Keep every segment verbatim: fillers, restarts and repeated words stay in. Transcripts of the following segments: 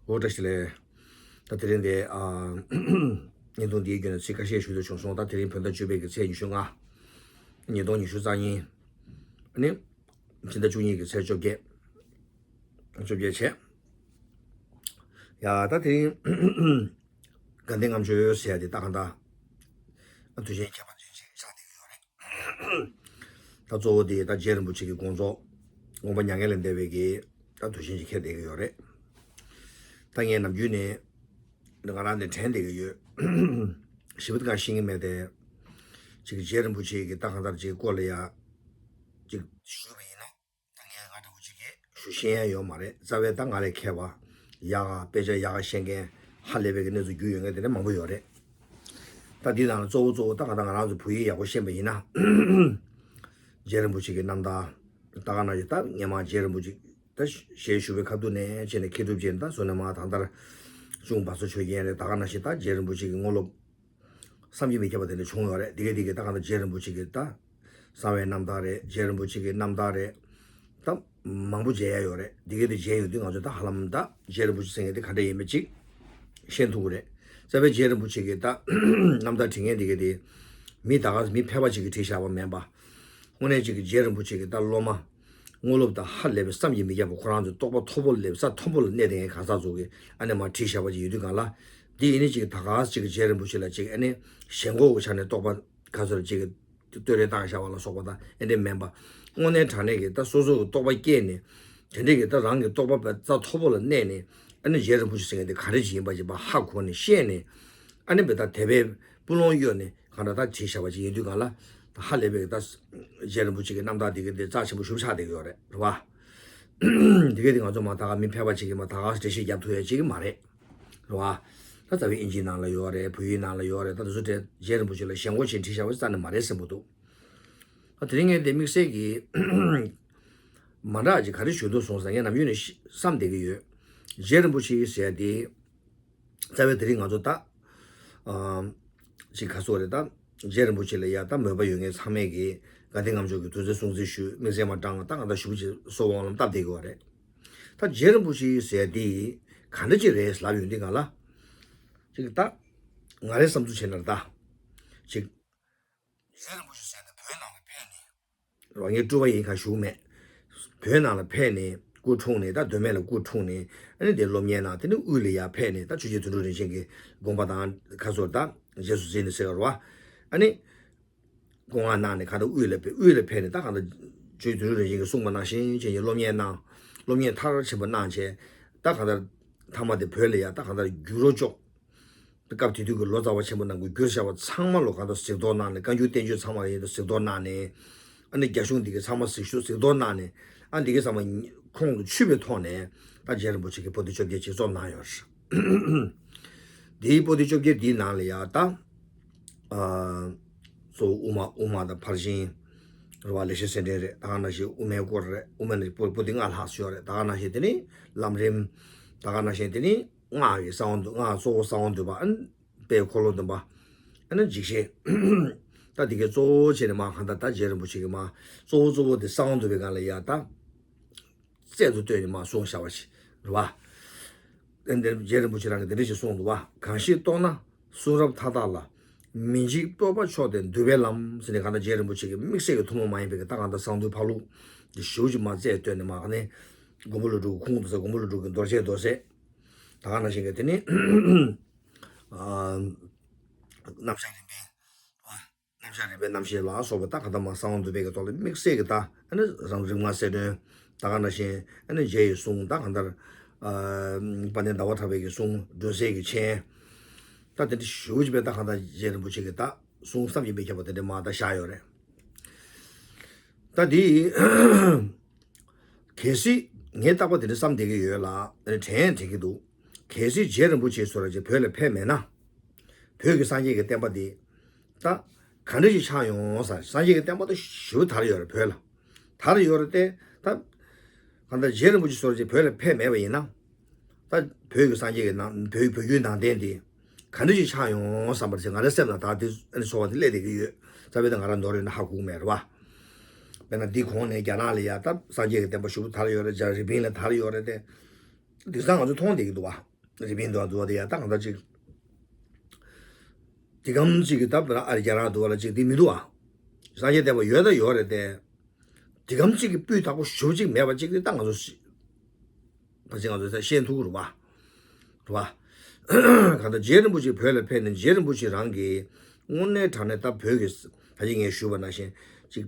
འོ། བཀྲ་ཤིས་བདེ་ལེགས། ད་དེ་རིང་འདི་ཨ། བརྙན་ཐུང་འདིའི་བརྒྱུད་ནས་ཚིག་ཁ་ཤས་ཞུ་འདོད་བྱུང་སོང་། ད་དེ་རིང་བོད་ཟླ་བཅུ་པའི་གི་ཚེས་ཉི་ཤུ་ལྔ། ཉིས་སྟོང་ཉི་ཤུ་རྩ་གཉིས། ཨ་ནི། ཕྱི་ཟླ་བཅུ་གཉིས་ཀྱི་ཚེས་བཅོ་བརྒྱད། བཅོ་བརྒྱད་བྱས། ཡ། ད་དེ་རིང་དགའ་ལྡན་ལྔ་མཆོད་ཟེར་ཡ་དེ་ད་གང་ལྟར་དུས་ཆེན་ཁྱད་པར་ཅན་ཞིག་ཆགས་བསྡད་ཀྱི་ཡོད་རེད། ད་གཙོ་བོ་དེ་ད་རྗེ་རིན་པོ་ཆེ་གི་དགོངས་རྫོགས་དགོངས་པ་མྱ་ངན་ལས་འདས་པའི་གི་ད་དུས་ཆེན་ཞིག་འཁེལ་བསྡད་ཀྱི་ཡོད་རེད། ད་ངས་ནམ་རྒྱུན་ནས་ང་རང་འདི་དྲན་བསྡད་ཀྱི་ཡོད། ཞིབ་ཏུ་གང་ཤེས་ཀྱི་མེད་དེ། ཅིག་རྗེ་རིན་པོ་ཆེ་གི་ད་གང་ལྟར་ཅིག་སྐོར་ལ་ཡ་ཅིག་ཞུས་པ་ཡིན་ན། ད་ངས་ང་འདྲ་བོ་ཅིག་གིས་ཞུ་ཤེས་ཡ་ཡོད་མ་རེད། རྩ་བའི་ད་ང་ལས་མཁས་པ་ཡག་ག་དཔེ་ཆ་ཡག་ག་ཤེས་མཁན་ཧ་ལས་པའི་གི་གནས་ཚུལ་རྒྱུས་ཡོད་མཁན་དེ་འདྲ་མང་པོ་ཡོད་རེད། ད་འདི་ནང་ལ་གཙོ་བོ་གཙོ་བོ་ད་གང་ལྟར་ང་རང་ཚོ་བོད་ཡིག་ཡག་པོ་ཤེས་པ་ཡིན་ན། རྗེ་རིན་པོ་ཆེ་གི་རྣམ་ཐར། ད་ག་ནང་བཞིན་ད་སྔས་མ་རྗེ་རིན་པོ་ཆེ་ད་ཞལ་བཞུགས་པའི་ཁ་ཐུག་ནས་བྱས་ནས་མཁས་གྲུབ་ཅན་ད་བཟོ་ནས་མ་ད་ལྟར་གཅུང་བ་སོ་ཆོས་རྒྱལ་རེད། ད་ག་ནང་བཞིན་ད་རྗེ་རིན་པོ་ཆེ་གི་དངོས་སློབ་བསམ་གྱིས་མི་ཁྱབ་པ་དེ་འདྲ་བྱུང་ཡོད་རེད། དེ་གའི་དེ་གའི་ད་ག་ད་རྗེ་རིན་པོ་ཆེ་གི་ད་གསང་བའི་རྣམ་ཐར་རེད། རྗེ་རིན་པོ་ཆེ་གི་རྣམ་ཐར་རེད། ད་མང་པོ་མཇལ་ཡ་ཡོད་རེད། དེ་གའི་དེ་མཇལ་ཡོང་དུས་ང་ཚོ་ད་ཧ་ལམ་ད་རྗེ་རིན་པོ་ཆེ་ཟེར་མཁན་དེ་ག་འདྲ་ཡིན་མིན་ཅིག་ཤེས་ཐུབ་ཀྱི་རེད། རྩ་བའི་རྗེ་རིན་པོ་ཆེ་གི་ད་རྣམ་ཐར་བྲིས་མཁན་དེ་གའི་དེ་མི་ད་ག་མི་ཕལ་པ་ཅིག་གིས་བྲིས་བཞག་པ་མིན་པ། དངོས་གནས་ཅིག་གི་རྗེ་རིན་པོ་ཆེ་གི་ད་སློབ་མ། དངོས་སློབ་དང་ཧ་ལས་པའི་བསམ་གྱིས་མི་ཁྱབ་པ། ཁོ་རང་ཚོའི་རྟོགས་པ་མཐོ་པོ་ལ་སླེབས་ས་མཐོན་པོ་ལ་གནས་བསྡད་མཁན་གང་ཟག་ཚོ་གིས་ཨ་ནི་མར་བྲིས་བཞག་པ་ཅིག་ཡོད་དུས་གང་ལ། འདི་ཡིན་ནི་ཅིག་ད་ག་ཅིག་གི་རྗེ་རིན་པོ་ཆེ་ལ་ཅིག་ཨ་ནི་ཞེན་ཁོག་གི་ཆ་ནས་རྟོགས་པ་ག་ཚོད་ཅིག་གི་བསྟོད་ར་བཏང་བཞག་པ་ལ་སོགས་པ་དང་ཨེ་འདྲ་མིན་པ། དངོས་གནས་དྲང་གནས་ཀྱི་ད་སོ་སོ་གི་རྟོགས་པ་སྐྱེས་ནས། དེ་འདྲ་གི་ད་རང་གི་རྟོགས་པ་རྩ་མཐོ་པོ་ལ་གནས་ནས། ཨ་ནི་རྗེ་རིན་པོ་ཆེ་ཟེར་མཁན་དེ་ག་རེ་ཅིག་ཡིན་པ་ཅིག་ཕར་ཧ་གོ་ནས་ཤེས་ནས། ཨ་ནི་བས་ད་དད་པའི་སྤུ་ལོང་གཡོས་ནས་གང་འདྲ་ད་བྲིས་བཞག་པ་ཅིག་ཡིན་དུས་གང་ལ། ད་ཧ་ལས་པའི་ད་རྗེ་རིན་པོ་ཆེ་གི་རྣམ་ཐར་འདི་གི་འདི་རྩ་ཆེན་པོ་ཞིག་ཆགས་བསྡད་ཀྱི་ཡོད་རེད། རེད་བ། འདི་གའི་འདི་ང་ཚོ་མ་ད་ག་མི་ཕལ་པ་ཅིག་གིས་མ་ད་ག་འགྲེལ་བཤད་རྒྱབ་ཐུབ་ཡ་ཅིག་མ་རེད། རེད་བ། ད་རྩ་བའི་ཨིན་ཇིའི་ནང་ལ་ཡོད་རེད། བོད་ཡིག་ནང་ལ་ཡོད་རེད། ད་དེ་ཚོ་དེ་རྗེ་རིན་པོ་ཆེ་ལ་ཞེན་ཁོག་བྱས་བྲིས་བཞག་པ་རྩ་ནས་མ་རེད་བསམ་གྱི་འདུག་ད་དེ་རིང་ངས་དེ་དམིགས་བསལ་གྱིས་མ་འདྲ་ཅིག་ག་རེ་ཞུ་འདོད་སོང་ཟེར་ངས་ནམ་རྒྱུན་ནས་བསམ་བསྡད་ཀྱི་ཡོད། རྗེ་རིན་པོ་ཆེ་ཟེར་ཡ་དེ། རྩ་བའི་དེ་རིང་ང་ཚོ་ད། ཨ། ཅིག་ག་ཚོད་རེད་ད། རྗེ་རིན་པོ་ཆེ་ལ་ཡ་ད་མོས་པ་ཡོད་མཁན་ཚང་མས་ཀྱིས་དགའ་ལྡན་ལྔ་མཆོད་ཀྱི་དུས་ཚོད་སྲུང་བརྩི་ཞུས། དམིགས་བསལ་མ་དྲང་ད་ང་ད་ཞུ་ཅིག་སོ་བོ་ལམ་སྟབས་བདེ་གི་བ་རེད། ད་རྗེ་རིན་པོ་ཆེ་ཟེར་དེ་ག་འདྲ་ཅིག་རེད་ལབ་ཡོང་དུས་གང་ལ། ཅིག་ད། ང་རའི་བསམ་ཚུལ་བྱས་ན་ད། ཅིག་རྗེ་རིན་པོ་ཆེ་ཟེར་ན་བོད་ནང་ལ་ཕེབས་ནས། རོ་ངའི་སྤྲུལ་པ་ཡིན་ཁ་ཞུགས་མེད། བོད་ནང་ལ་ཕེབས་ནས་སྐུ་འཁྲུངས་ནས་ད་མདོ་སྨད་ལ་སྐུ་འཁྲུངས་ནས་ཨ་ནི་དེ་སློབ་གཉེར་གནང་། དེ་ནི་དབུས་ལ་ཡར་ཕེབས་ནས་ད་ཆོས་རྗེ་དོན་གྲུབ་རིན་ཆེན་གྱི་དགོངས་པ་དང་ཁ་སོར་ད་རྗེས་སུ་འཛིན་ནས་ཟེར་བ། ཨ་ནི་སྐུ་ངག་གནང་ནས་གང་ལྟར་དབུས་ལ་ཕེབས། དབུས་ལ་ཕེབས་ནས་ད་གང་ལྟར་ཆོས་རྗེ་དོན་གྲུབ་རིན་ཆེན་གྱིས་གསུངས་པ་ནང་བཞིན་བྱས་ནས་སློབ་གཉེར་གནང་། སློབ་གཉེར་མཐར་ཕྱིན་པ་གནང་བྱས། ད་གང་ལྟར་མཐའ་མ་དེ་བོད་ལ་ཡ་ད་གང་ལྟར་བསྒྱུར་རོགས་ཅོག་སྐབས་དེ་དུས་ཀྱི་ལོ་ཙཱ་བ་ཆེན་པོ་རྣམས་ཀྱིས་བསྒྱུར་བཞག་པ་ཚང་མ་ལོ་གང་དུ་གཟིགས་རྟོག་གནང་ནས། བཀའ་འགྱུར་བསྟན་བཅོས་ཚང་མ་ལ་ཡིན་དུ་གཟིགས་རྟོག་གནང་ནས། ཨ་ནི་རྒྱ་གཞུང་འདི་གའི་ཚང་མ་གཟིགས་ཞུ་གཟིགས་རྟོག་གནང་ནས། ཨ་འདི་གའི་ཚང་མ་ཁོང་དུ་ཆུད་པའི་ཐོག་ནས་ད་རྗེ་རིན་པོ་ཆེ་གི་པོ་ཏི་བཅོ་བརྒྱད་ཅིག་རྩོམ་གནང་ཡོད་རེད། འདིའི་པོ་ཏི་བཅོ་བརྒྱད་འདིའི་ནང་ལ་ཡ་ད། ཨ། གཙོ་བོ་དབུ་མ་དབུ་མ་དང་ཕར་ཕྱིན། རེད་བ། ལེགས་བཤད་སེམས་འགྲེལ་རེད། ད་ག་ནང་བཞིན་དབུ་མའི་སྐོར་རེད། དབུ་མ་ནི་པོ་པོ་ཏི་ལྔ་ལྷག་ཙམ་ཡོད་རེད། ད་ག་ནང་བཞིན་དེ་ནི་ལམ་རིམ། ད་ག་ནང་བཞིན་དེ་ནི། སྔགས་ཀྱི་གསང་བ་འདུས། སྔགས་གཙོ་བོ་གསང་བ་འདུས་པ། ཨ་ནི་དཔལ་འཁོར་ལོ་འདོན་པ། ཨ་ནི་འཇིགས་བྱེད། ད་འདི་གའི་གཙོ་བོ་བྱས་ནས་མ་གང་ལྟར་ད་རྗེ་རིན་པོ་ཆེ་གི་མ་གཙོ་བོ་གཙོ་བོ་དེ་གསང་བ་འདུས་པའི་སྒང་ལ་ཡ་ད་རྩལ་དུ་བཏོན་ནས་མ་གསུངས་བཞག་པ་ཞིག་རེད་བ། ཨ་ནི་རྗེ་རིན་པོ་ཆེ་རང་གིས་འདི་འདྲ་ཞིག་གསུངས་འདུག་བ། གང་ཞིག་རྟོགས་ན་གསུང་རབ་མཐའ་དག་ལ། མི་འཇིགས་རྟོགས་པ་མཆོག་དེ་འདུས་པའི་ལམ་ཟེར་ནས་གང་ལྟར་རྗེ་རིན་པོ་ཆེ་གི་དམིགས་བསལ་གྱི་ཐུན་མོང་མ་ཡིན་པའི་གི་ད་གང་ལྟར་གསང་འདུས་ཕར་ལུགས་འདི་ཞེ་པོ་ཅིག་མ་རྩལ་བཏོན་ནས་མ་ག་ནས་མགོན་པོ་ཀླུ་སྒྲུབ་ཀྱི་ཁུངས་དུ་ས། མགོན་པོ་ཀླུ་སྒྲུབ་ཀྱི་མདོ་རྒྱུད་མདོ་གསལ། ད་ག་ནང་བཞིན་གྱི་དེ་ནི། ཨ། རྣམ་གཞག་རིམ་པའི། རྣམ་གཞག་རིམ་པའི་རྣམ་བཤད་ལ་སོགས་པ་ད་ག་ད་མ་གསང་བ་འདུས་པའི་གི་ཐོག་ལ་དམིགས་བསལ་གྱི་ད་ཨ་ནི་རང་རིམ་ལྔ་གསལ་སྒྲོན། ད་ག་ནང་བཞིན་ཨ་ནི་རྗེ་ཡི་གསུང་། ད་ག་ད། ཨ། དཔལ་ལྡན་ཟླ་བ་གྲགས་པའི་གི་གསུང་། སྒྲོན་གསལ་གྱི་མཆན། ད་དེ་འདྲ་ཞེ་པོ་ཅིག་པའི་ད་ག་ད་རྗེ་རིན་པོ་ཆེ་གི་ད་གསུང་བསམ་གྱིས་མི་ཁྱབ་པ་དེ་འདྲ་མ་ད་བཞག་ཡོད་རེད། ད་འདི། གལ་སྲིད་ངས་རྟག་པར་དེ་འདྲ་བསམ་བསྡད་ཀྱི་ཡོད་ལ། དྲན་དྲན་གྱི་འདུག་གལ་སྲིད་རྗེ་རིན་པོ་ཆེ་སོགས་ར་ཅིག་བོད་ལ་ཕེབས་མེད་ན། བོད་ཀྱི་སངས་རྒྱས་ཀྱི་བསྟན་པ་འདི་ད་ག་འདྲ་ཞིག་ཆགས་ཡོང་ས། སངས་རྒྱས་ཀྱི་བསྟན་པ་ད་ཞེ་པོ་དར་ཡོད་རེད། བོད་ལ་དར་ཡོད་རེད་དེ། ད་གང་ལྟར་རྗེ་རིན་པོ་ཆེ་སོགས་ར་ཅིག་བོད་ལ་ཕེབས་མེད་པ་ཡིན་ན། ད་བོད་ཀྱི་སངས་རྒྱས་ཀྱི་ནང་བོད་བོད་བརྒྱུད་ནང་བསྟན་འདི་ག་འདྲ་ཞིག་ཆགས་ཡོང་བསམ་པར་བྱས། ང་རའི་སེམས་ལ་ད་དེ་ཨ་ནི་ཚོར་བ་དེ་སླེབས་བསྡད་ཀྱི་ཡོད། རྩ་བའི་ད་ང་རང་མདོར་ཡོད་ན་ཧ་གོ་གི་མེད་རེད་བ། དཔེར་ན་འདི་གོང་ནས་རྒྱ་ནག་ལ་ཡ་ད་སངས་རྒྱས་ཀྱི་བསྟན་པ་ཞེ་པོ་དར་ཡོད་རེད། རྒྱ་རི་པིན་ལ་དར་ཡོད་རེད་དེ། དེང་སང་ང་ཚོ་མཐོང་བསྡད་ཀྱི་འདུག་བ། རི་པིན་དུ་བ་འདུག་བ་དེ་ཡ་ད་གང་ལྟར་ཅིག་དེ་གམ་ཅིག་གི་ད་བར་ཨ་རི་རྒྱ་རང་འདུག་བ་ལ་ཅིག་དེ་མི་འདུག་བ། སངས་རྒྱས་བསྟན་པ་ཡོད་ད་ཡོད་རེད་དེ། དེ་གམ་ཅིག་གི་སྤུས་དག་པོ་ཞུ་ཅིག་མེད་པ་ཅིག་དེ་ད་ང་ཚོ་ཤི། ད་ཅིག་ང་ཚོ་ཤེས་ཐུབ་རུ་བ། རུ་བ། གང་ལྟར་རྗེ་རིན་པོ་ཆེ་བོད་ལ་ཕེབས་ནས་རྗེ་རིན་པོ་ཆེ་རང་གིས་དངོས་གནས་དྲང་གནས་ད་བོད་ཀྱི་ད་ཅིག་ངས་ཞུས་པ་ནང་བཞིན་ཅིག་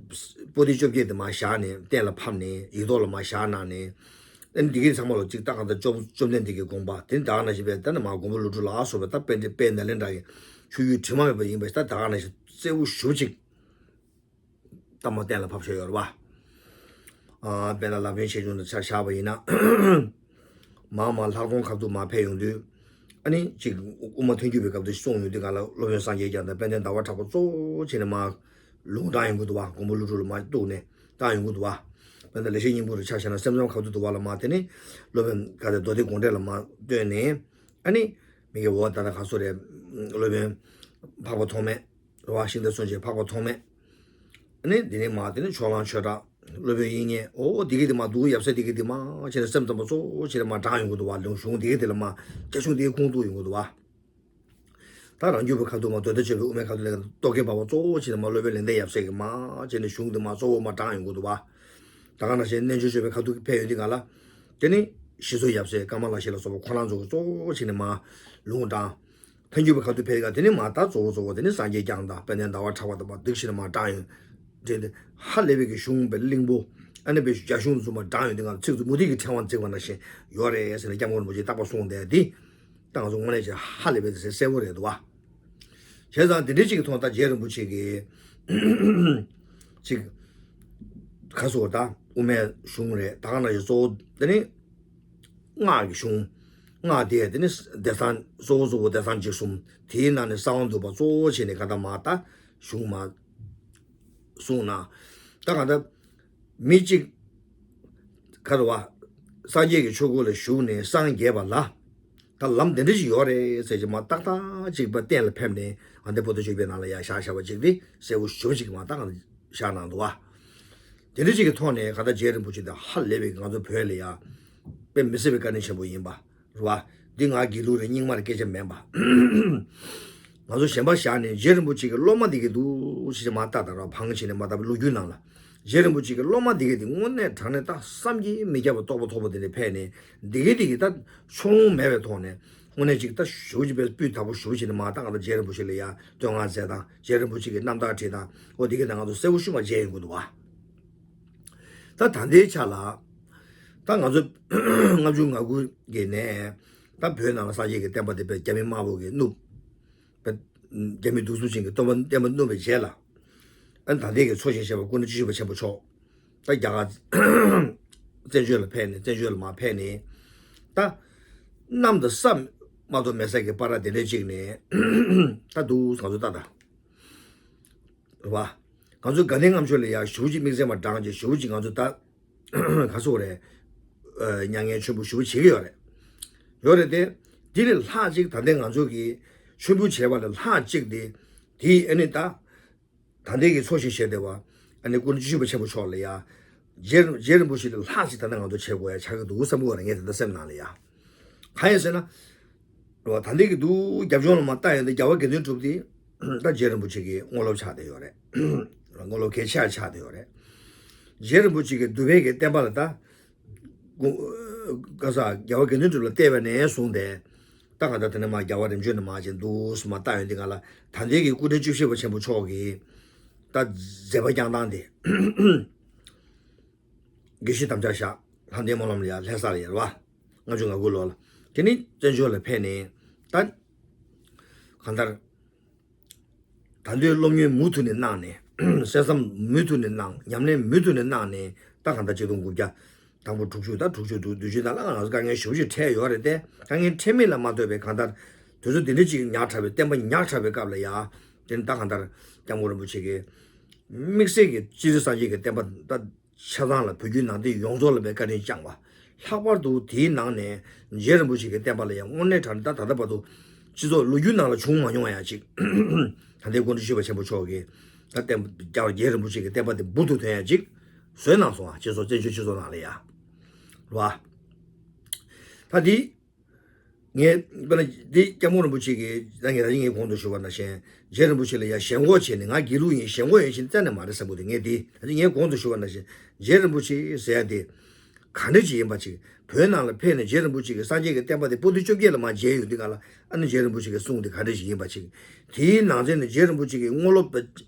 པོ་ཏི་བཅོ་བརྒྱད་དེ་མར་བཞག་ནས་གཏན་ལ་ཕབ་ནས་ཡིག་ཐོག་ལ་མར་བཞག་གནང་ནས། ཨ་ནི་འདི་གའི་ཚང་མ་ལ་ཅིག་ད་གང་ལྟར་བཅོམ་བཅོམ་ལྡན་འདས་ཀྱི་དགོངས་པ་དེ་ནི་ད་ག་ནང་བཞིན་པའི་ད་ནི་མར་མགོན་པོ་ཀླུ་སྒྲུབ་ལ་སོགས་པའི་ད་དཔེ་འདྲ་དཔེ་ནཱ་ལེནྡྲ་གི་ཆོས་བརྒྱུད་དྲི་མ་མེད་པ་ཡིན་པ་ཞིག་ད་ད་ག་ནང་བཞིན་གསལ་པོ་ཞུ་ཅིག་ད་མ་གཏན་ལ་ཕབ་བཞག་ཡོད་རེད་བ། ཨ་དཔེར་ན་ལམ་རིམ་ཆེ་ཆུང་དུ་ཆ་བཞག་པ་ཡིན་ན། མར་མར་ལྷག་མཐོང་ཁ་ཐུག་མར་ཕེབས་ཡོང་དུས། ཨ་ནི་ཅིག་དབུ་མ་ཐལ་འགྱུར་བའི་སྐབས་དུ་གསུངས་ཡོང་དུས་ག་ལ་སློབ་དཔོན་སངས་རྒྱས་བསྐྱངས་དང་དཔལ་ལྡན་ཟླ་བ་གྲགས་པ་གཙོ་བོ་བྱས་ནས་མར་ལུང་དྲངས་ཡོང་གི་འདུག་བ། མགོན་པོ་ཀླུ་སྒྲུབ་ལ་མར་གཏུགས་ནས་བཏང་ཡོང་གི་འདུག་བ། དཔེར་ན་ལེགས་བཤད་སྙིང་པོ་རུ་ཆ་བཞག་ན་སེམས་ཙམ་ཁ་ཐུག་ཏུ་བ་ལ་མར་དེ་ནི་སློབ་དཔོན་ག་དེ་མདོ་སྡེ་དགོངས་འགྲེལ་ལ་མར་བཏོན་ནས། ཨ་ནི་མི་གི་འོ་ད་ལྟ་ག་སོ་རེད། སློབ་དཔོན་འཕགས་པ་ཐོགས་མེད། རེད་བ། ཤིང་རྟ་མཚོན་ཆེན་འཕགས་པ་ཐོགས་མེད། ཨ་ནི་འདི་ནས་མར་དེ་ནི་ཕྱོགས་གླང་ཆོས་གྲགས་སློབ་དཔོན་དབྱིག་གཉེན། འོ་འདི་གི་དེ་མར་འདུག་ཡབ་སྲས་འདི་གི་དེ་མར་བྱས་ནས་སེམས་ཙམ་པ་གཙོ་བོ་བྱས་ནས་མར་དྲངས་ཡོང་གི་འདུག་བ། ལུང་གཞུང་འདི་གི་དེ་ལ་མར་རྒྱ་གཞུང་འདི་གི་ཁུངས་གཏུགས་ཡོང་གི་འདུག་བ། ད་རང་རྒྱུད་པའི་ཁ་ཐུག་མར་མདོ་སྡེ་སྤྱོད་པའི་དབུ་མའི་ཁ་ཐུག་ལས་རྟོག་གེ་བར་པ་གཙོ་བོ་བྱས་ནས་མར་སློབ་དཔོན་ལེགས་ལྡན་ཡབ་སྲས་ཀྱིས་མར་བྱས་ནས་གཞུང་འདི་མར་གཙོ་བོ་མར་དྲངས་ཡོང་གི་འདུག་བ། ད་ག་ནང་བཞིན་རྣལ་འབྱོར་སྤྱོད་པའི་ཁ་ཐུག་ཕེབས་ཡོང་དུས་ག་ལ། དེ་ནི་ཞི་འཚོ་ཡབ་སྲས་ཀརྨ་ལྷ་ཞིག་ལ་སོགས་པ་ཁོ་རང་ཚོ་གཙོ་བོ་བྱས་ནས་མར་ལུང་དྲངས། ཐལ་འགྱུར་བའི་ཁ་ཐུག་ཕེབས་ཀ་དེ་ནི་མར་ད་གཙོ་བོ་གཙོ་བོ་དེ་ནི་སངས་རྒྱས་བསྐྱངས་དང་དཔལ་ལྡན་ཟླ་བ་གྲགས་པ་དང་མར་འདུག་བྱས་ནས་མར་དྲངས་ཡོང་། དེ་ནི་ཧ་ལས་པའི་གི་གཞུང་པའི་གླིང་བུ། ཨ་ནི་པའི་རྒྱ་གཞུང་ཚོ་མར་དྲངས་ཡོང་དུས་ང་ཚོ་ཚིགས་སུ་མུ་ཏིག་གི་ཕྲེང་བ་འཛེགས་པ་ནང་བཞིན་ཡོད་རེད་ཟེར་ནས་སྐྱབས་མགོན་རིན་པོ་ཆེས་རྟག་པར་གསུངས་བསྡད་དེ། ད་ང་ཚོ་དངོས་གནས་ཀྱི་ཧ་ལས་པའི་དེ་གསལ་པོ་རེད་འདུག་བ། བྱས་ཙང་དེ་འདྲའི་ཅིག་གི་ཐོག་ད་རྗེ་རིན་པོ་ཆེ་གིས་ཅིག་ཁ་སོ་ད་དབུ་མའི་གཞུང་རེད། ད་ག་ནང་བཞིན་གཙོ་བོ་དེ་ནི་སྔགས་ཀྱི་གཞུང་། སྔགས་དེ་དེ་ནི་སྡེ་ཚན་གཙོ་བོ་གཙོ་བོ་སྡེ་ཚན་བཅུ་གསུམ། དེའི་ནང་ནས་གསང་བ་འདུས་པ་གཙོ་བོ་བྱས་ནས་ག་ད་མར་ད་གཞུང་མར་གསུངས་ན། ད་ག་ད་མི་གཅིག་ག་རེ་བ། སངས་རྒྱས་ཀྱི་ཆོས་སྐུ་ལ་ཞུགས་ནས་སངས་རྒྱས་པ་ལ། ད་ལམ་དེ་འདྲ་ཞིག་ཡོད་རེད་ཟེར་གྱི་མ་ཏག་ཏག་ཅིག་པ་གཏན་ལ་ཕེབས་ནས་ཨ་འདི་པོ་ཏི་ཆོས་པའི་ནང་ལ་ཡ་བཞག་བཞག་པ་ཅིག་དེ་གསལ་པོ་ཞུ་བ་ཅིག་མ་ཏག་བཞག་གནང་འདུག་བ། དེ་འདྲ་ཅིག་གི་ཐོག་ནས་ག་ད་རྗེ་རིན་པོ་ཆེ་དེ་ཧ་ལས་པའི་ང་ཚོ་བོད་ལ་ཡ་དཔེ་མི་སྲིད་པའི་བཀའ་དྲིན་ཆེན་པོ་ཡིན་པ་རེད་བ། འདི་ང་དགེ་ལུགས་རེད་རྙིང་མ་རེད་སྐད་ཆ་མིན་པ། ང་ཚོ་གཞན་པ་བཞག་ནས་རྗེ་རིན་པོ་ཆེ་གི་སློབ་མ་འདི་གི་འདུག་ཞེས་མ་ཏག་ཏག་ར་བང་བྱས་ནས་མ་ཏག་པའི་ལོ་རྒྱུས་ནང་ལ། རྗེ་རིན་པོ་ཆེ་གི་སློབ་མ་འདི་གས་དེ་དངོས་གནས་དྲང་གནས་ད་བསམ་གྱིས་མི་ཁྱབ་པ་རྟོགས་པ་ཐོབ་པ་དེ་འདྲ་ཕེབས་ནས་འདི་གས་དེ་གས་ད་ཕྱོགས་ལྷུང་མེད་པའི་ཐོག་ནས་དངོས་གནས་ཅིག་ད་ཞུ་ཅིག་པའི་སྤུས་དག་པོ་ཞུ་བྱས་ནས་མ་ད་གང་ལྟར་རྗེ་རིན་པོ་ཆེ་ལ་ཡ་བསྟོད་བསྔགས་མཛད་དང་རྗེ་རིན་པོ་ཆེ་གི་རྣམ་ཐར་བྲིས་དང་འོ་འདི་གས་ད་ང་ཚོ་གསལ་པོ་ཤུལ་མ་མཇལ་ཡོང་གི་འདུག་བ། ད་ད་ལྟའི་ཆ་ལ་ད་ང་ཚོ་ལྔ་བཅུ་ང་དགུ་གི་ནས་ད་བོད་ནང་ལ་སངས་རྒྱས་ཀྱི་བསྟན་པ་དེ་དཔེ་རྒྱ་མི་དམར་པོ་གིས་བསྣུབས། རྒྱ་མི་གདུག་རྩུབ་ཅན་གྱི་སྟོན་པ་བསྟན་པ་བསྣུབས་པའི་རྗེས་ལ། ཨ་ནི་ད་ལྟའི་གི་འཚོ་ཞིང་གཞེས་པ་སྐུ་ན་བཅུ་བཞི་པ་ཆེན་པོ་མཆོག་ད་རྒྱ་གར་བཙན་བྱོལ་ལ་ཕེབས་ནས་བཙན་བྱོལ་ལ་མར་ཕེབས་ནས། ད་གནམ་དང་ས་མ་གཏོགས་མེད་ས་གི་བར་དེ་འདྲ་ཅིག་ནས་ད་འདུག་ང་ཚོ་ལྟ་ད། རེད་བ། ང་ཚོ་དགའ་ལྡན་ལྔ་མཆོད་ལ་ཡང་ཞེ་པོ་ཅིག་དམིགས་བསལ་མ་དྲངས་ཀྱི་ཞེ་པོ་ཅིག་ང་ཚོ་ད་ག་ཚོད་རེད། ཨ་མྱ་ངན་མཆོད་འབུལ་ཞེ་པོ་བྱེད་ཀྱི་ཡོད་རེད། ཡོད་རེད་དེ། དེ་ལས་ལྷག་ཅིག་ད་ལྟའི་ང་ཚོ་གི་མཆོད་འབུལ་བྱས་པ་ལས་ལྷག་ཅིག་དེ། དེ་ཨ་ནི་ད། ད་ལྟའི་གི་འཚོ་ཞིང་གཞེས་བསྡད་པ། ཨ་ནི་སྐུ་ན་བཅུ་བཞི་པ་ཆེན་པོ་མཆོག་ལ་ཡ། རྗེ་རྗེ་རིན་པོ་ཆེ་ལས་ལྷག་ཅིག་ད་ལྟ་ང་ཚོ་བྱེད་དགོས་ཡ་ཆགས་ཀྱི་འདུག་བསམ་གྱི་ཡོད་རེད་ངས་ད་ལྟ་སེམས་ནང་ལ་ཡ། གང་ཡིན་ཟེར་ན། རེད་བ། ད་ལྟའི་གི་འདུག་རྒྱབ་ལྗོངས་ལ་མར་ལྟ་ཡོང་དུས་རྒྱལ་བ་དགེ་འདུན་གྲུབ་དེ། ད་རྗེ་རིན་པོ་ཆེ་གི་དངོས་སློབ་ཆགས་བསྡད་ཡོད་རེད། དངོས་སློབ་གལ་ཆེ་བ་ཆགས་བསྡད་ཡོད་རེད། རྗེ་རིན་པོ་ཆེ་གི་འདུལ་བའི་གི་བསྟན་པ་ལ་ད། ག་ས་རྒྱལ་བ་དགེ་འདུན་གྲུབ་ལ་བལྟས་པ་ནས་བཟུང་སྟེ། ད་ག་ད་དེ་ནས་མར་རྒྱལ་བ་རིམ་བྱོན་ནས་མར་ཅིག་འདུག་སེ་མར་ལྟ་ཡོང་དུས་ག་ལ་ད་ལྟའི་གི་སྐུ་ཕྲེང་བཅུ་བཞི་པ་ཆེན་པོ་མཆོག་གི་ད་མཛད་པ་བསྐྱངས་སྟངས་དེ། དགེ་བཤེས་དམ་བཅའ་བཞག་ལྷ་ལྡན་སྨོན་ལམ་ལ་ཡ་ལྷ་ས་ལ་ཡ་རེད་བ། ལྔ་བཅུ་ང་དགུ་ལོ་ལ། དེ་ནི་བཙན་བྱོལ་ལ་ཕེབས་ནས་ད། གང་ལྟར། ད་དུང་སློབ་གཉེར་མུ་མཐུད་ནས་གནང་ནས། གསན་བསམ་མུ་མཐུད་ནས་གནང་། ཉམས་ལེན་མུ་མཐུད་ནས་གནང་ནས། ད་གང་ལྟར་ཆིག་སྟོང་དགུ་བརྒྱ། དང་པོ་དྲུག་ཅུ་དང་དྲུག་ཅུ་དུ་བདུན་ཅུ་དང་ལ་ང་ཚོ་དཀའ་ངལ་ཞེ་པོ་ཅིག་འཕྲད་ཡོད་རེད་དེ། དཀའ་ངལ་འཕྲད་མིན་ལ་མ་ལྟོས་པའི་གང་ལྟར། དུས་ཚོད་འདི་འདྲ་ཅིག་ཉག་ཕྲ་བའི་བསྟན་པ་ཉག་ཕྲ་བའི་སྐབས་ལ་ཡ། དེ་ནི་ད་གང་ལྟར་སྐྱབས་མགོན་རིན་པོ་ཆེ་གིས། དམིགས་བསལ་གྱི་སྤྱིར་སངས་རྒྱས་ཀྱི་བསྟན་པ་ད། ཆ་ཚང་ལ་བོད་བརྒྱུད་ནང་བསྟན་ཡོངས་རྫོགས་ལ་བའི་བཀའ་དྲིན་བསྐྱངས་པ། ལྷག་པར་དུ་དེའི་ནང་ནས་རྗེ་རིན་པོ་ཆེ་གི་བསྟན་པ་ལ་ཡང་དངོས་གནས་དྲང་གནས་ད་ད་ལྟ་བར་དུ་སྤྱི་ཚོགས་ལོ་རྒྱུས་ནང་ལ་བྱུང་མ་མྱོང་ཡ་ཅིག་ད་ལྟའི་སྐུ་ཕྲེང་བཅུ་བཞི་པ་ཆེན་པོ་མཆོག་གིས་ད་བསྟན་རྒྱལ་བ་རྗེ་རིན་པོ་ཆེ་གི་བསྟན་པ་དེ་འབུར་དུ་ཐོན་ཡ་ཅིག་བཟོས་གནང་སོང་ཨ། སྤྱི་ཚོགས་བཙན་བྱོལ་སྤྱི་ཚོགས་ནང་ལ་ཡ། རེད་བ། ད་དེ། ངས་དཔེར་ན་འདི་སྐྱབས་མགོན་རིན་པོ་ཆེ་གིས་ད་ངས་ད་ཅི་ངས་གོང་དུ་ཞུས་པ་ནང་བཞིན་རྗེ་རིན་པོ་ཆེ་ལ་ཡ་ཞེན་ཁོག་བྱས་ནས་ང་དགེ་ལུགས་ཡིན་ཞེན་ཁོག་ཡོད་ཕྱིན་རྩ་ནས་མ་རེད་བསམ་གི་འདུག་ངས་འདི་ད་ཅི་ངས་གོང་དུ་ཞུས་པ་ནང་བཞིན་རྗེ་རིན་པོ་ཆེ་ཟེར་ཡ་དེ་ག་འདྲ་ཞིག་ཡིན་པ་ཅིག་བོད་ནང་ལ་ཕེབས་ནས་རྗེ་རིན་པོ་ཆེ་གིས་སངས་རྒྱས་ཀྱི་བསྟན་པ་དེ་པོ་ཏི་བཅོ་བརྒྱད་ལ་མར་མཇལ་ཡོང་དུས་སྒང་ལ་ཨ་ནི་རྗེ་རིན་པོ་ཆེ་གི་གསུང་དེ་ག་འདྲ་ཞིག་ཡིན་པ་ཅིག་དེའི་ནང་ཚན་ནས་རྗེ་རིན་པོ་ཆེ་གི་དངོས་སློབ་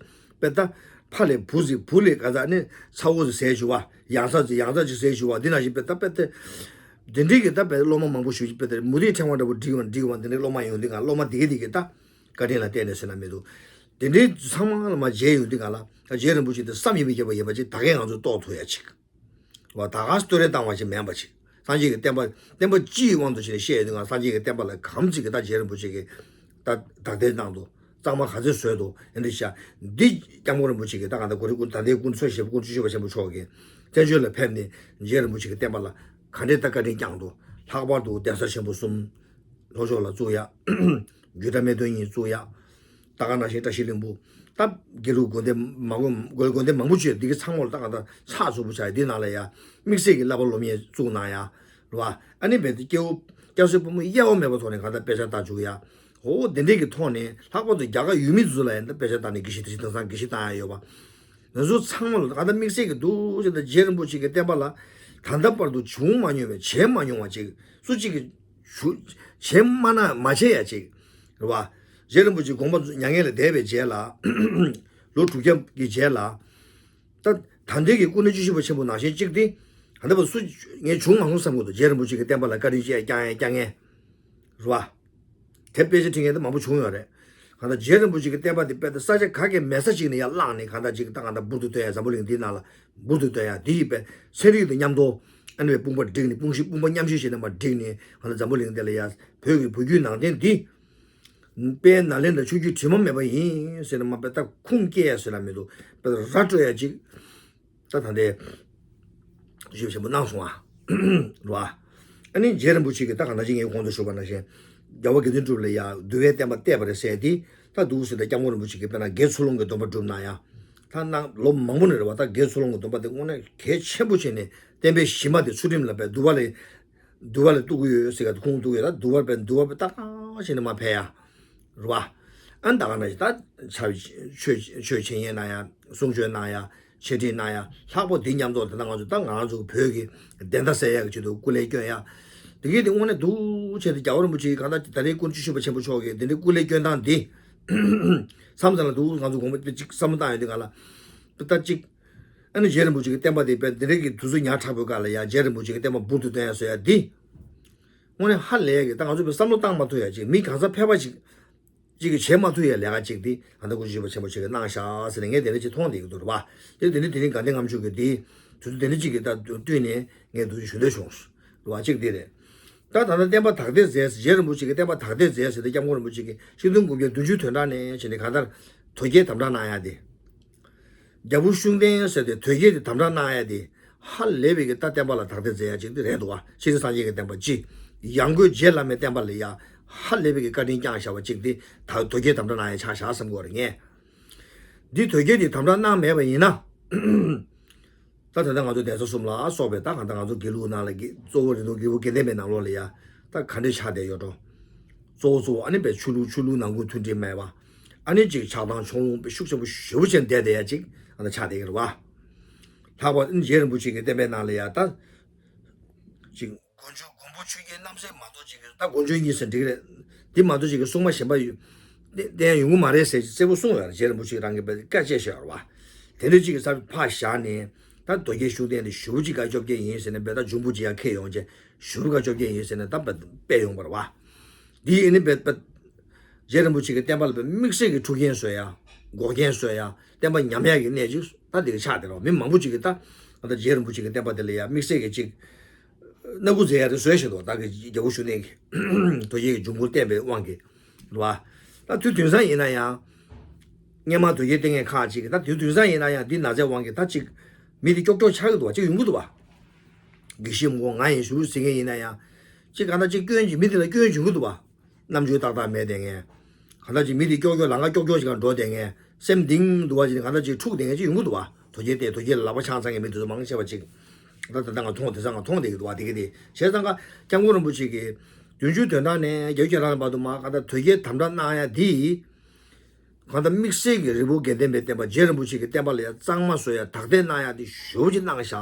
དཔེ་ད་ཕ་ལས་བུ་ཟེར་བུ་ལས་ག་ས་ནི་ཚ་བོ་ཟེར་ཟེར་ཞུ་བ་ཡང་ས་ཟེར་ཡང་ས་ཅིག་ཟེར་ཞུ་བ་འདི་ནང་བཞིན་དཔེ་ད་དཔེ་དེ། འདི་འདྲའི་གི་ད་དཔེ་སློབ་མ་མང་པོ་ཞུ་ཅིག་དཔེ་དེ་མུ་ཏིག་ཕྲེང་བ་འདྲ་པོ་བསྒྲིགས་པ་བསྒྲིགས་པ་འདི་འདྲའི་སློབ་མ་ཡོང་དུས་སྒང་སློབ་མ་དེ་གས་དེ་གས་ད་བཀའ་དྲིན་ལ་བརྟེན་ནས་ཟེར་ན་མི་འདུག་དེ་འདྲའི་ཚང་མ་ལ་མར་མཇལ་ཡོང་དུས་སྒང་ལ་ད་རྗེ་རིན་པོ་ཆེ་དེ་བསམ་ཡས་པའི་རྒྱལ་པོ་ཡིན་པ་ཅིག་ད་གས་ང་ཚོས་རྟོགས་ཐུབ་ཡ་ཅིག་བ་ད་ག་བསྟོད་ར་བཏང་བ་ཞིག་མིན་པ་ཞིག་སངས་རྒྱས་ཀྱི་བསྟན་པ་བསྟན་པ་སྤྱི་ཡི་དབང་དུ་བྱས་ནས་བཤད་ཡོང་དུས་སྒང་སངས་རྒྱས་ཀྱི་བསྟན་པ་ལ་གང་ཅིག་གི་ད་རྗེ་རིན་པོ་ཆེ་གིས་ད་དར་ལྡན་གནང་འདུག་གཙང་མ་ག་ཚོད་བཟོས་འདུག་ཨ་འདི་ཤ་འདི་སྐྱབས་མགོན་རིན་པོ་ཆེ་གིས་ད་གང་ལྟར་གོ་རི་ཀུན་ད་ལྟའི་ཀུན་མཁྱེན་ཞེས་པ་ཀུན་སྤྱོད་ཆོས་པ་ཆེན་པོ་མཆོག་གིས་བཙན་བྱོལ་ལ་ཕེབས་ནས་རྗེ་རིན་པོ་ཆེ་གི་བསྟན་པ་ལ་ག་འདྲའི་ད་བཀའ་དྲིན་བསྐྱངས་འདུག་ལྷག་པར་དུ་གདན་ས་ཆེན་པོ་གསུམ་ལྷོ་ཕྱོགས་ལ་བཙུགས་ཡ། རྒྱུད་གྲྭ་སྨན་དོན་གཉིས་བཙུགས་ཡ། ད་ག་ནང་བཞིན་བཀྲ་ཤིས་ལྷུན་པོ། ད་དགེ་ལུགས་དགོན་སྡེ་མང་པོ་དགོན་སྡེ་མང་པོ་བཅས་འདི་གི་ཚང་མ་ལ་ད་ག་ད་ཚགས་ཚུད་པོ་ཆགས་འདི་ནང་ལ་ཡ་དམིགས་བསལ་གྱི་བསླབ་པ་སློབ་གཉེར་བཙུགས་གནང་ཡ། རེད་བ། ཨ་ནི་རྦད་དེ་སྐྱེ་བོ་སྐྱ་སེར་ཕོ་མོ་དབྱེ་བ་མེད་པ་ཐོག་ནས་གང་ལྟར་དཔེ་ཆ་ལྟ་བཅུག་ཡ། འོ་དེ་འདྲས་ཀྱི་ཐོག་ནས་ལྷག་པར་དུ་རྒྱ་གར་ཡུལ་མི་ཚོ་ལ་ཡང་ད་དཔེ་ཆ་ལྟ་ནས་དགེ་བཤེས་དེ་ཅིག་དེང་སང་དགེ་བཤེས་བཏང་ཡ་ཡོད་པ། ང་ཚོ་ཚང་མ་ལ་ད་ལྟ་དམིགས་བསལ་གྱི་འདུག་ཅེ་ད་རྗེ་རིན་པོ་ཆེ་གི་བསྟན་པ་ལ་ད་ལྟ་བར་དུ་བྱུང་མ་མྱོང་བའི་བྱས་མ་མྱོང་བ་ཅིག་སུ་གཅིག་གིས་བྱུ་བྱས་མ་ན་མ་བྱས་ཡ་ཅིག་རེད་བ། རྗེ་རིན་པོ་ཆེ་དགོངས་པ་མྱ་ངན་ལས་འདས་པའི་རྗེས་ལ་ལོ་དྲུག་བརྒྱ་གི་རྗེས་ལ། ད་ད་ལྟའི་གི་སྐུ་ན་བཅུ་བཞི་པ་ཆེན་པོ་ནང་བཞིན་གཅིག་སྟེ། ད་ལྟ་བར་སུ་ངས་བྱུང་མ་སོང་བསམ་གྱི་འདུག་རྗེ་རིན་པོ་ཆེ་གི་བསྟན་པ་ལ་བཀའ་དྲིན་ཅིག་བསྐྱངས་ཡ་བསྐྱངས་མཁན། རེད་བ། དེ་དཔེ་ཆ་ཁྲིད་མཁན་དེ་མང་པོ་བྱུང་ཡོད་རེད། གང་ལྟར་རྗེ་རིན་པོ་ཆེ་གི་བསྟན་པ་དེ་དཔེ་ད་ས་ཆ་ག་གེ་མེད་ས་ཅིག་ནས་ཡར་བླངས་ནས་གང་ལྟར་ཅིག་ད་གང་ལྟར་འབུར་དུ་བཏོན་ཡ་འཛམ་བུ་གླིང་འདིའི་ནང་ལ་འབུར་དུ་བཏོན་ཡ་དེ་ཡི་དཔེ་ཚན་རིག་དང་མཉམ་དུ་ཨ་ནི་དཔུང་པ་བསྒྲིགས་ནས་དཔུང་ཤེད་དཔུང་པ་མཉམ་བཤེར་བྱས་ནས་མར་བསྒྲིགས་ནས་གང་ལྟར་འཛམ་བུ་གླིང་འདི་ལ་ཡ་བོད་ཀྱི་བུ་རྒྱུད་ནང་བསྟན་འདི། དཔལ་ནཱ་ལེནྡྲ་ཆོས་བརྒྱུད་དྲི་མ་མེད་པ་ཡིན་ཟེར་ནས་མ་དཔེ་ད་ཁུངས་སྐྱེལ་ཟེར་ན་མི་འདུག་དཔེ་ར་སྤྲོད་ཡ་ཅིག་ད་ད་ལྟའི་ཞུ་ཞིབ་པོ་གནང་སོང་ཨ། རེད་བ། ཨ་ནི་རྗེ་རིན་པོ་ཆེ་གིས་ད་གང་ལྟར་ཅིག་ངས་གོང་དུ་ཞུས་པ་ནང་བཞིན་རྒྱལ་བ་དགེ་འདུན་གྲུབ་ལ་ཡ་འདུལ་བའི་བསྟན་པ་གཏད་པ་རེད་ཟེར་ཏེ་ད་འདུག་ཟེར་ད་སྐྱབས་མགོན་རིན་པོ་ཆེ་གིས་དཔེར་ན་དགེ་ཚུལ་སློང་གི་སྡོམ་པ་བསྒྲུབས་གནང་ཡ། ད་གནང་ལོ་མང་པོ་ནས་རེད་བ། ད་དགེ་ཚུལ་སློང་གི་སྡོམ་པ་དེ་དངོས་གནས་གལ་ཆེན་པོ་བྱས་ནས་བསྟན་པའི་གཞི་མ་དེ་ཚུལ་ཁྲིམས་ལ་དཔེ་འདུལ་བ་ལས། འདུལ་བ་ལ་གཏུག་གི་ཡོད་ཟེར་ག་ཁུངས་གཏུག་གི་ཡོད། ད་འདུལ་བ་པའི་ཏག་ཏག་བྱས་ནས་མར་ཕེབས་ཡ། རེད་བ། ཨ་ནི་ད་ག་ནང་བཞིན་ད་ཆ་ཆོས་ཆོས་འཆད་ཉན་གནང་ཡ། གསུང་ཆོས་གནང་ཡ། འཆད་ཁྲིད་གནང་ཡ། ལྷག་པོ་འདི་མཉམ་དུ་ད་ལྟ་ང་ཚོ་ད་ང་རང་ཚོ་གི་བོད་ཀྱི་བདེན་མཐའ་གསལ་ཡག་གི་ཆེད་དུ་སྐུ་ལས་བསྐྱོན་ཡ། དེ་གའི་དེ་དངོས་གནས་འདུག་བྱས་ཏེ་རྒྱལ་བ་རིན་པོ་ཆེ་གང་ལྟར་ད་རེས་སྐུ་ན་བཅུ་བཞི་པ་ཆེན་པོ་མཆོག་གིས་འདི་འདྲའི་སྐུ་ལས་བསྐྱོན་སྟངས་འདི། མཚམས་མཚམས་ལ་འདུག་ང་ཚོ་དགོངས་པ་ཅིག་བསམ་བློ་བཏང་ཡོང་དུས་ག་ལ། ད་ཅིག་ཨ་ནི་རྗེ་རིན་པོ་ཆེ་གི་བསྟན་པ་དེ་དཔེ་འདི་འདྲའི་གི་དུས་ཚོད་ཉག་ཕྲ་པོའི་སྐབས་ལ་ཡང་རྗེ་རིན་པོ་ཆེ་གི་བསྟན་པ་འབུར་དུ་བཏོན་ཡ་བཟོ་ཡ་འདི། དངོས་གནས་ཧ་ལས་གི་ད་ང་ཚོ་དཔེ་བསམ་བློ་བཏང་མ་ཐུབ་ཡ་ཅིག་མི་གང་ས་ཕལ་པ་ཅིག་ཅིག་གིས་བྱེད་མ་ཐུབ་ཡ་ལས་ཀ་ཅིག་འདི་ཨ་ད་སྐུ་ཞབས་ཆེན་པོ་ཆེ་གིས་གནང་ཤག་ཟེར་ནས་ངས་དེ་འདྲ་ཅིག་མཐོང་བསྡད་ཀྱི་འདུག་རེད་བ། དེ་དེ་འདྲ་དེ་རིང་དགའ་ལྡན་ལྔ་མཆོད་ཀྱི་འདི་དུས་ཚོད་དེ་འདྲ་ཅིག་གིས་ད་བསྟུན་ནས་ངས་འདུག་ཞུ་འདོད་བྱུང་། རེད་བ། གཅིག་འདི་རེད། ད་ད་ལྟ་བསྟན་པ་དར་ལྡན་མཛད་རྗེ་རིན་པོ་ཆེ་གིས་བསྟན་པ་དར་ལྡན་མཛད་ཟེར་ཏེ་སྐྱབས་མགོན་རིན་པོ་ཆེ་གིས་ཆིག་སྟོང་དགུ་བརྒྱ་བདུན་ཅུ་དོན་གྲངས་ནས་བྱས་ནས་གང་ལྟར་དོལ་རྒྱལ་དམ་དྲག་གནང་ཡ་དེ། རྒྱལ་པོ་ཤུགས་ལྡན་ཟེར་ཏེ་དོལ་རྒྱལ་དེ་དམ་དྲག་གནང་ཡ་དེ། ཧ་ལས་པའི་གི་ད་བསྟན་པ་ལ་དར་ལྡན་མཛད་ཡ་གཅིག་དེ་རེད་འདུག་བ། ཕྱི་ནང་སངས་རྒྱས་ཀྱི་བསྟན་པ་སྤྱི། ཡང་སྒོས་རྗེ་བླ་མའི་བསྟན་པ་ལ་ཡ་ཧ་ལས་པའི་གི་བཀའ་དྲིན་བསྐྱངས་བཞག་པ་གཅིག་དེ་ད་དོལ་རྒྱལ་དམ་དྲག་གནང་ཡ་ཆགས་བཞག་བསམ་གྱི་ཡོད་རེད་ངས། འདི་དོལ་རྒྱལ་དེ་དམ་དྲག་གནང་མེད་པ་ཡིན་ན། ད་ད་ལྟ་ང་ཚོ་གདན་ས་གསུམ་ལ་སོགས་པའི་ད་གང་ལྟར་ང་ཚོ་དགེ་ལུགས་ནང་ལ་དགེ་གཙོ་བོ་རེད་འདུག་དགེ་བ་དགེ་ལྡན་པའི་ནང་ལོགས་ལ་ཡ་ད་ག་འདྲས་ཆགས་བསྡད་ཡོད་འགྲོ། གཙོ་བོ་གཙོ་བོ་ཨ་ནི་པའི་ཆོས་ལུགས་ཆོས་ལུགས་ནང་ཁུལ་མཐུན་སྒྲིལ་མེད་པ། ཨ་ནི་ཅིག་ཆགས་སྡང་ཕྱོགས་ལྷུང་པའི་ཤུགས་ཆེན་པོ་ཞེ་པོ་ཅན་བསྡད་བསྡད་ཡ་ཅིག་ཨ་ནི་ཆགས་བསྡད་ཀྱི་རེད་བ། ལྷག་པར་ཨ་ནི་རྗེ་རིན་པོ་ཆེ་གི་བསྟན་པའི་ནང་ལ་ཡ་ད། ཅིག་མགོན་ཆོས་མགོན་པོ་ཆོས་རྒྱལ་རྣམ་སྲས་མ་གཏོགས་ཅིག་གིས་ད་མགོན་ཆོས་གཉིས་ཟེར་འགྲིག་རེད། འདི་མ་གཏོགས་ཅིག་གིས་སྲུང་མ་གཞན་པ་ཡོད་བསྟེན་ཡོང་གི་མ་རེད་ཟེར་གསལ་པོ་གསུངས་ཡོད་རེད། རྗེ་རིན་པོ་ཆེ་རང་གིས་དཔེ་བཀའ་བཅད་བཞག་ཡོད་རེད་བ། དེ་འདྲ་ཅིག་གིས་ས་ཕར་བཞག་ནས་ད་དོལ་རྒྱལ་ཤུགས་ལྡན་དེ་ཞེ་པོ་ཅིག་དགའ་སྐྱོབ་མཁན་ཡིན་ཟེར་ནས་དཔེ་ད་འབྱུང་པོ་ཅིག་ཡར་འཁྱེར་ཡོང་བྱས་ཞེ་པོ་དགའ་སྐྱོབ་མཁན་ཡིན་ཟེར་ནས་ད་དཔེ་སྤེལ་ཡོང་བ་རེད་བ། འདི་ཨེ་ནི་དཔེ་དཔེ། རྗེ་རིན་པོ་ཆེ་གི་བསྟན་པ་ལ་དཔེ་དམིགས་བསལ་གྱི་འཁྲུག་རྐྱེན་བཟོ་ཡ། འགོག་རྐྱེན་བཟོ་ཡ། བསྟན་པ་ཉམས་ཡ་གི་གནད་ཅིག་ད་དེ་གི་ཆགས་བསྡད་རེད་བ། མི་མང་པོ་ཅིག་གིས་ད་ད་ལྟ་རྗེ་རིན་པོ་ཆེ་གི་བསྟན་པ་དེ་ལ་ཡ་དམིགས་བསལ་གྱི་ཅིག་སྣ་ཁུག་འཛེག་ཡ་དེ་བཟོས་བཞག་འདུག་ད་གི་རྒྱལ་པོ་ཤུགས་ལྡན་གྱིས་དོལ་རྒྱལ་གྱི་འབྱུང་པོ་བསྟན་པའི་དབང་གིས་རེད་བ། ད་དུས་དུས་སང་ཡིན་ན་ཡང་། སྔོན་མ་དོལ་རྒྱལ་བསྟེན་མཁན་ཁག་ཅིག་གིས་ད་དུས་དུས་སང་ཡིན་ན་ཡང་འདི་ན་ཚའི་དབང་གིས་ད་ཅིག་མི་དེ་སྐྱོ་སྐྱོ་ཆགས་ཀྱི་འདུག་བ། ཅིག་ཡོང་གི་འདུག་བ། དགེ་བཤེས་མགོ་ང་ཡིན་ཞུ་ཟེར་མཁན་ཡིན་ན་ཡང་། ཅིག་གང་ལྟར་ཅིག་སྐྱོན་ཅིག་མི་དེ་ལ་སྐྱོན་བྱུང་གི་འདུག་བ། རྣམ་འགྱུར་ཏག་ཏག་མེད་བསྡད་མཁན། གང་ལྟར་ཅིག་མི་དེ་སྐྱོ་སྐྱོ་ལམ་ཁ་སྐྱོ་སྐྱོ་ཞིག་གང་འགྲོ་བསྡད་མཁན། སེམས་གཏིང་འདུག་བ་ཅིག་གང་ལྟར་ཅིག་འཁྲུག་བསྡད་མཁན་ཅིག་ཡོང་གི་འདུག་བ། དོལ་རྒྱལ་དེ་དོལ་རྒྱལ་ལ་ལག་པ་འཆང་ཚར་མཁན་མི་དེ་ཚོ་མང་ཆེ་བ་ཅིག་ད་ད་ལྟ་ང་མཐོང་དེང་སང་ང་མཐོང་བསྡད་ཀྱི་འདུག་བ། དེ་གི་དེ་བྱས་ཙང་ཀ་སྐྱབས་མགོན་རིན་པོ་ཆེ་གིས་ བདུན་ཅུ་དོན་གྲངས་ནས་བརྒྱད་ཅུ་གྱ་གྲངས་བར་དུ་མ་གང་ལྟར་དོལ་རྒྱལ་དམ་དྲག་གནང་ཡ་འདི། གང་ལྟར་དམིགས་བསལ་གྱི་རི་བོ་དགེ་ལྡན་པའི་བསྟན་པ་རྗེ་རིན་པོ་ཆེ་གི་བསྟན་པ་ལ་ཡ་གཙང་མ་བཟོ་ཡ་དག་ཐེར་གནང་ཡ་འདི་ཞེ་པོ་ཅིག་གནང་ཤག་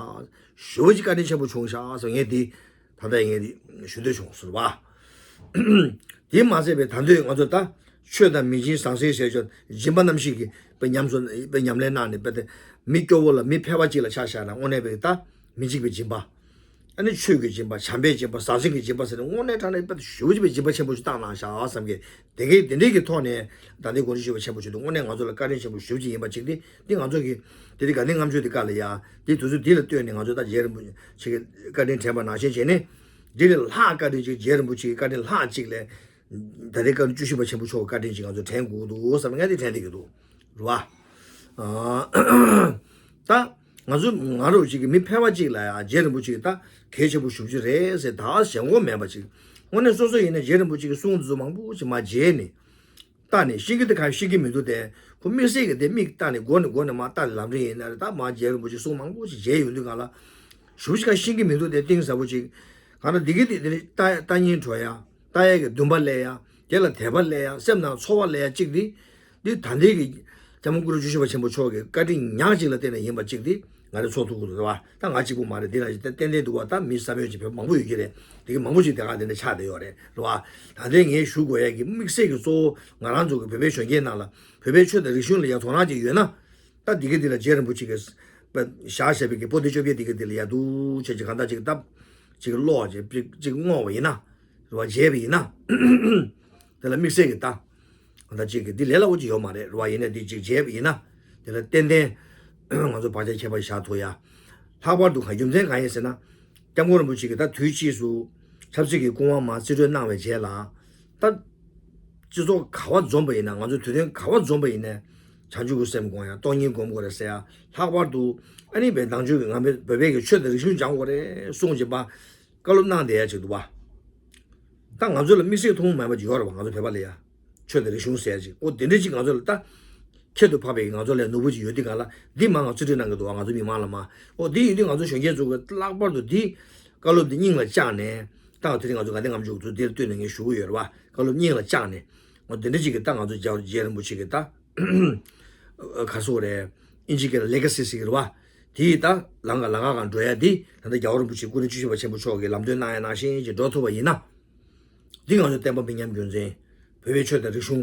ཞེ་པོ་ཅིག་བཀའ་དྲིན་ཆེན་པོ་བྱུང་ཤག་ཟེར་ངས་འདི་ད་ལྟ་ངས་འདི་ཞུ་འདོད་བྱུང་ཟེར་བ། དེ་མ་ཟད་པའི་ད་འདོད་ང་ཚོ་ད་ཆོས་དང་མི་ཆེན་ཟང་ཟིང་ཟེར་ཆོག་སྦྱིན་པ་རྣམ་བཞི་གི་དཔེ་ཉམས་སུ་དཔེ་ཉམས་ལེན་གནང་ནས་དཔེ་དེ་མི་སྐྱོ་བོ་ལ་མི་ཕལ་པ་གཅིག་ལ་ཆ་བཞག་ན་དངོས་གནས་པའི་ད་མི་འཇིགས་པའི་སྦྱིན་པ། ཨ་ནི་ཆོས་ཀྱི་སྦྱིན་པ་བྱམས་པའི་སྦྱིན་པ་ཟང་ཟིང་གི་སྦྱིན་པ་ཟེར་ནས་དངོས་གནས་དྲང་གནས་དཔེ་ཞེ་པོ་ཅིག་པའི་སྦྱིན་པ་ཆེན་པོ་ཞིག་བཏང་གནང་ཤག་བསམ་གི་དེ་གའི་དེ་འདྲའི་གི་ཐོག་ནས་ད་ལྟའི་དགོངས་གཞི་ཞུ་བ་ཆེན་པོ་ཞིག་ཏུ་དངོས་གནས་ང་ཚོ་ལ་བཀའ་དྲིན་ཆེན་པོ་ཞེ་པོ་ཅིག་ཡིན་པ་ཅིག་དེ་འདི་ང་ཚོ་གི་དེ་རིང་དགའ་ལྡན་ལྔ་མཆོད་དེ་ཀ་ལ་ཡ་དེ་དུས་ཚོད་འདི་ལ་ལྟོས་ནས་ང་ཚོ་ད་རྗེ་རིན་པོ་ཆེ་གི་བཀའ་དྲིན་དྲན་པ་ནང་བཞིན་བྱས་ནས་འདི་ལས་ལྷག་བཀའ་དྲིན་ཅིག་རྗེ་རིན་པོ་ཆེ་གི་བཀའ་དྲིན་ལྷག་ཅིག་ལས། ད་ལྟའི་བཀའ་དྲིན་བཅུ་བཞི་པ་ཆེན་པོ་མཆོག་གི་བཀའ་དྲིན་ཅིག་ང་ཚོ་དྲན་དགོས་འདུག་བསམ་ངས་དེ་དྲན་བསྡད་ཀྱི་འདུག་རེད་བ། ད་ང་ཚོ་ང་རོ་ཅིག་གི་མི་ཕལ་པ་ཅིག་ལ་ཡང་རྗེ་རིན་པོ་ཆེ་ད་གལ་ཆེན་པོ་ཞེ་པོ་ཅིག་རེད་ཟེར་ད་ཞེན་ཁོག་མེད་པ་ཅིག་དངོས་གནས་སོ་སོ་ཡིན་ན་རྗེ་རིན་པོ་ཆེ་གི་གསུང་འདི་ཚོ་མང་པོ་ཅིག་མར་མཇལ་ནས་ལྟ་ནས་ཤེས་ཀྱི་འདུག་ག་ཤེས་ཀྱི་མི་འདུག་སྟེ་ཁོ་དམིགས་བསལ་གྱི་དེ་མིག་ལྟ་ནས་མགོ་ནས་མགོ་ནས་མར་ལྟ་ནས་ལམ་རིམ་ཡིན་ན་རེད། ད་མར་རྗེ་རིན་པོ་ཆེ་གསུང་མང་པོ་ཅིག་མཇལ་ཡོང་དུས་ག་ལ་ཞེ་པོ་ཅིག་ག་ཤེས་ཀྱི་མི་འདུག་སྟེ་གཏིང་ཟབ་པོ་ཅིག་གང་ལ་འདི་གི་དེ་དེ་ནི་ལྟ་ལྟ་སྙིང་བྲོ་ཡ། ལྟ་ཡག་གི་འདུན་པ་སླེབས་ཡ། དེ་ལ་དད་པ་སླེབས་ཡ། སེམས་ནང་ཚོར་བ་སླེབས་ཡ་གཅིག་འདི། འདི་ད་ལྟའི་གི་སྐྱབས་མགོན་སྐུ་ཕྲེང་བཅུ་བཞི་པ་ཆེན་པོ་མཆོག་གི་བཀའ་དྲིན་ཉག་གཅིག་ལ་བརྟེན་ནས་ཡིན་པ་གཅིག་འདི་ང་རང་ཚོར་ཐུབ་ཀྱི་འདུག་བ། ད་ང་གཅིག་པུ་མ་རེད། འདི་ལ་ཏན་ཏན་འདུག་བ། ད་མི་བསམ་ཡོད་ཅིག་བོད་མང་པོ་ཡོད་ཀྱི་རེད། དེ་གི་མང་པོ་ཅིག་དེ་ག་དེ་འདྲ་ཆགས་བསྡད་ཡོད་རེད། རེད་བ། ད་ལྟའི་ངས་ཞུ་དགོས་ཡ་གི་དམིགས་བསལ་གྱི་གཙོ་བོ་ང་རང་ཚོ་གི་བོད་པའི་གཞོན་སྐྱེས་ནང་ལ་བོད་པའི་ཆོས་དང་རིག་གཞུང་ལ་ཡ་དོ་སྣང་ཅིག་ཡོད་ན། ད་འདི་གི་འདི་ལ་རྗེ་རིན་པོ་ཆེ་གིས་བཞག་བཞག་པའི་གི་པོ་ཏི་བཅོ་བརྒྱད་འདི་གི་འདི་ལ་ཡ་འདུག་བྱས་ཅིག་གང་ལྟར་ཅིག་བཏབ། ཅིག་ཀློག་ཅིག་ཅིག་ཅིག་བསྔོགས་པ་ཡིན་ན། རེད་བ། མཇལ་བ་ཡིན་ན། དེ་ལ་དམིགས་བསལ་གྱི་ད། གང་ལྟར་ཅིག་གི་འདི་ལས་སླ་པོ་ཅིག་ཡོད་མ་རེད། རེད་བ། ཡིན་ན་འདི་ཅིག་མཇལ་བ་ཡིན་ན། དེ་ལ་ཏན་ཏན་ང་ཚོ་བག་ཆགས་ཁྱད་པར་བཞག་ཐུབ་ཡ། ལྷག་པར་དུ་ག་རྒྱུ་མཚན་གང་ཡིན་ཟེར་ན། སྐྱབས་མགོན་རིན་པོ་ཆེ་གིས་ད་དུས་ཕྱིས་སུ་ཆབ་སྲིད་ཀྱི་སྐུ་དབང་མར་རྩིས་སྤྲོད་གནང་བའི་རྗེས་ལ། ད། སྤྱི་ཚོགས་ག་བ་འཛོམས་པ་ཡིན་ན། ང་ཚོ་དུས་སྟོན་ག་བ་འཛོམས་པ་ཡིན་ནའི་བྱང་ཆུབ་ཀྱི་སེམས་སྒོམ་ཡ། སྟོང་ཉིད་སྒོམ་དགོས་རེད་ཟེར་ཡ། ལྷག་པར་དུ་ཨ་ནི་བའི་ནང་ཆོས་ཀྱི་ང་བོད་པའི་གི་ཆོས་དང་རིག་གཞུང་སྦྱང་དགོས་རེད་གསུངས་བྱས་པ་བཀའ་སློབ་གནང་བསྡད་ཡ་ཅིག་འདུག་བ། ད་ང་ཚོ་ལ་དམིགས་བསལ་ཐུན་མོང་མེད་པ་ཅིག་ཡོད་རེད་བ། ང་ཚོ་བོད་པ་ལ་ཡ་ཆོས་དང་རིག་གཞུང་ཟེར་ཡ་ཅིག་འོ་དེ་འདྲ་ཅིག་ང་ཚོ་ལ་ད་ཁྱད་དུ་འཕགས་པའི་ང་ཚོ་ལ་ནོར་བུ་ཅིག་ཡོད་དུས་ག་ལ་འདི་མར་ང་ཚོ་རྩིས་སྤྲོད་གནང་གི་འདུག་བ། ང་ཚོ་མི་མང་ལ་མ། འོ་འདི་ཡིན་དུས་ང་ཚོ་གཞོན་སྐྱེས་ཚོ་གི་ལྷག་པར་དུ་འདི་བཀའ་སློབ་འདི་སྙིང་ལ་བཅངས་ནས། ད་དེ་རིང་ང་ཚོ་དགའ་ལྡན་ལྔ་མཆོད་ཀྱི་ཚུལ་འདིར་བསྟོད་ནས་ངས་ཞུ་གི་ཡོད་རེད་བ། བཀའ་སློབ་སྙིང་ལ་བཅངས་ནས། འོ་དེ་འདྲ་ཅིག་གི་ད་ང་ཚོ་རྒྱལ་བ་རྗེ་རིན་པོ་ཆེ་གི་ད། ག་རེ་ཟེར་དགོས་རེད། ཨིན་ཇི་སྐད་ལ་ལེ་ག་སི་ཟེར་གི་རེད་བ། དེའི་ད་ལམ་ཁ་ལམ་ཁ་སྒང་འགྲོ་ཡ་འདི་ད་ལྟ་རྒྱལ་བ་རིན་པོ་ཆེ་སྐུ་ཕྲེང་བཅུ་བཞི་པ་ཆེན་པོ་མཆོག་གིས་ལམ་སྟོན་གནང་ཡ་ནང་བཞིན་ཅིག་འགྲོ་ཐུབ་པ་ཡིན་ན། འདི་ང་ཚོ་བསྟན་པ་མི་ཉམས་རྒྱུན་འཛིན། བོད་པའི་ཆོས་དང་རིག་གཞུང་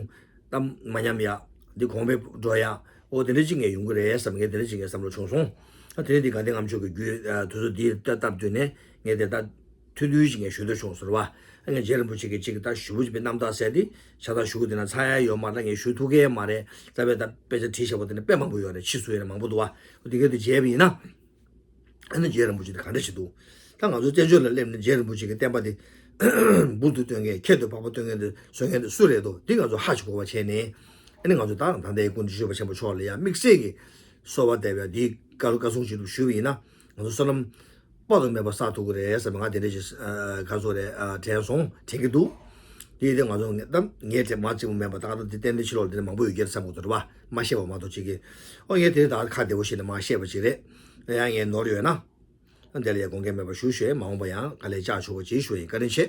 གཏམ་མ་ཉམས་ཡ། འདི་གོང་འཕེལ་འགྲོ་ཡ། འོ་དེ་འདྲ་ཅིག་ངས་ཡོང་གི་རེད་བསམ། ངས་དེ་འདྲ་ཅིག་ངས་བསམ་བློ་བྱུང་སོང་། ཨ་དེ་ནས་འདི་དགའ་ལྡན་ལྔ་མཆོད་ཀྱི་རྒྱུད་དུས་ཚོད་འདི་ལྟ་སྟབས་བསྟུན་ནས་ངས་དེ་ལྟ་ཐུང་ཐུང་ཞིག་ངས་ཞུ་འདོད་བྱུང་ཟེར་བ། ཨ་ངས་རྗེ་རིན་པོ་ཆེ་གི་ཅིག་ད་ཞུ་བོ་ཅིག་པའི་རྣམ་ཐར་ཟེར་འདི་ཕྱག་རྟགས་ཞུ་གི་འདི་ན་ཚར་ཡ་ཡོད་མ་རེད། ངས་ཞུ་ཐུབ་ཀྱི་མ་རེད། རྩ་བའི་ད་དཔེ་ཆ་བྲིས་བཞག་པ་དེ་ནས་དཔེ་མང་པོ་ཡོད་རེད། ཕྱིས་སུ་ཡོད་ན་མང་པོ་འདུག་བ། འོ་དེ་ག་དེ་མཇལ་བ་ཡིན་ན། ཨ་ནི་རྗེ་རིན་པོ་ཆེ་དེ་ག་འདྲ་ཞིག་འདུག་ད་ང་ཚོ་བཙན་བྱོལ་ལ་སླེབས་ནས་རྗེ་རིན་པོ་ཆེ་གི་བསྟན་པ་དེ་འབུར་དུ་བཏོན་མཁན། ཁྱད་དུ་འཕགས་པ་བཏོན་མཁན་དེ་བཟོ་མཁན་དེ་སུ་རེད་འདུག་འདི་ང་ཚོ་ཧ་ཅིག་གོ་བ་བྱས་ནས། ཨ་ནི་ང་ཚོ་ད་ད་ལྟའི་སྐུ་མདུན་ཆོས་པ་ཆེན་པོ་མཆོག་ལ་ཡང་དམིགས་བསལ་གྱི་གསོལ་བ་འདེབས་ཡ་འདི་བཀའ་སློབ་བཀའ་གསུང་ཞིག་ཏུ་ཞུས་པ་ཡིན་ན། ང་ཚོ་བསོད་ནམས་དཔག་ཏུ་མེད་པ་བསགས་ཐུབ་ཀྱི་རེད་བསམ་པའི་ང་དེ་འདྲ་ཞིག་ག་ཚོད་རེད། དྲན་སོང་། དྲན་གྱི་འདུག་དེ་དེ་ང་ཚོ་ངས་ད་ངས་དྲན་མ་བརྩི་བ་མེད་པ། ད་ལྟ་འདི་ཏན་ཏན་ཕྱི་ལོགས་ལ་དེ་འདྲ་མང་པོ་ཡོད་ཀྱི་རེད་བསམ་གྱི་འདུག་རེད་བ། མ་ཤེས་པ་མ་གཏོགས་ཅིག་གི། ཨོ་ངས་དེ་རིང་ད་ཁ་བདེ་བོ་བྱས་ནས་མར་བཤད་པ་ཅིག་རེད། ཡང་ངས་ནོར་ཡོད་ན། ཨ་འདི་ལ་ཡང་དགོངས་འགལ་མེད་པར་ཞུ་ཞུ་ཡས། མ་འོངས་པ་ཡང་དཀའ་ལས་བཅག་ཆོག་པ་ཅིག་ཞུ་ཡིན། བཀའ་དྲིན་ཆེ།